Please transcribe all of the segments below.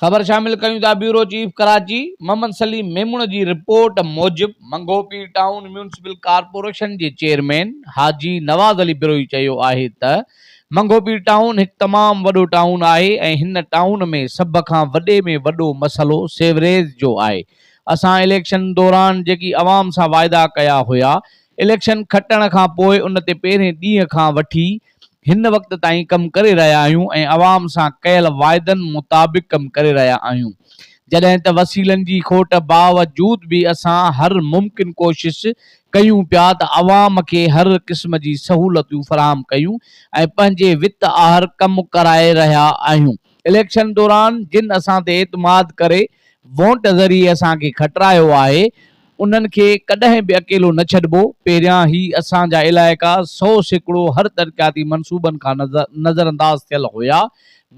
خبر شامل ڪيون ٿا بيورو چيف ڪراچي محمد سليم ميمڻ جي رپورٽ موجب منگهوپير ٽائون ميونسپل ڪارپوريشن جي چيئرمين حاجي نواز علي بروهي چيو آهي ته منگهوپير ٽائون هڪ تمام وڏو ٽائون آهي ۽ هن ٽائون ۾ سڀ کان وڏي ۾ وڏو مسئلو سيوريج جو آهي اسان اليڪشن دوران جيڪي عوام سان واعدا ڪيا هيا اليڪشن کٽڻ کان پوء ان تي پهرين ڏينهن کان وٺي هن وقت تائين ڪم ڪري رهيا آهيون ۽ عوام سان ڪيل واعدن مطابق ڪم ڪري رهيا آهيون جڏهن ته وسيلن جي کوٽ باوجود به اسان هر ممڪن ڪوشش ڪيون پيا ته عوام کي هر قسم جي سهولتون فراهم ڪيون ۽ پنهنجي وت آهر ڪم ڪرائي رهيا آهيون اليڪشن دوران جن اسان تي اعتماد ڪري وونٽ ذريعي اسان کي کٽرايو آهي انهن کي ڪڏهن به اڪيلو نه ڇڏبو، پهريان هي اسان جا علائقا 100% هر ترقياتي منصوبن کان نظرانداز ٿيل هيا،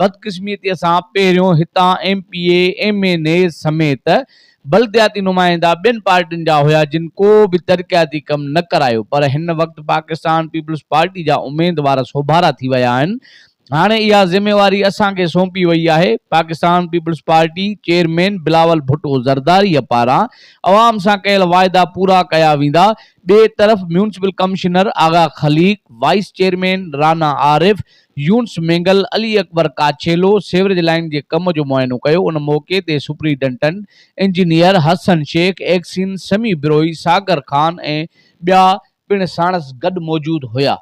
بدقسمتي سان پهريون هتان M P A, M N A سميت بلدياتي نمائندا ٻين پارٽين جا هيا جن ڪو به ترقياتي ڪم نه ڪرايو پر هن وقت پاڪستان پيپلز پارٽي جا اميدوار سوڀارا ٿي ويا آهن هاڻي اها ذميواري اسان کي سونپي وئي آهي، Pakistan Peoples Party chairman Bilawal Bhutto Zardari پاران عوام سان ڪيل واعدا پورا ڪيا ويندا، ٻئي طرف municipal commissioner Agha Khaliq, vice chairman Rana Arif, Younis Mengal, Ali Akbar Kachhelo sewerage line جي ڪم جو معائنو ڪيو، ان موقعي تي superintendent engineer Hassan Shaikh, XEN Sami Brohi, Sagar Khan ۽ ٻيا پڻ ساڻس گڏ موجود هيا.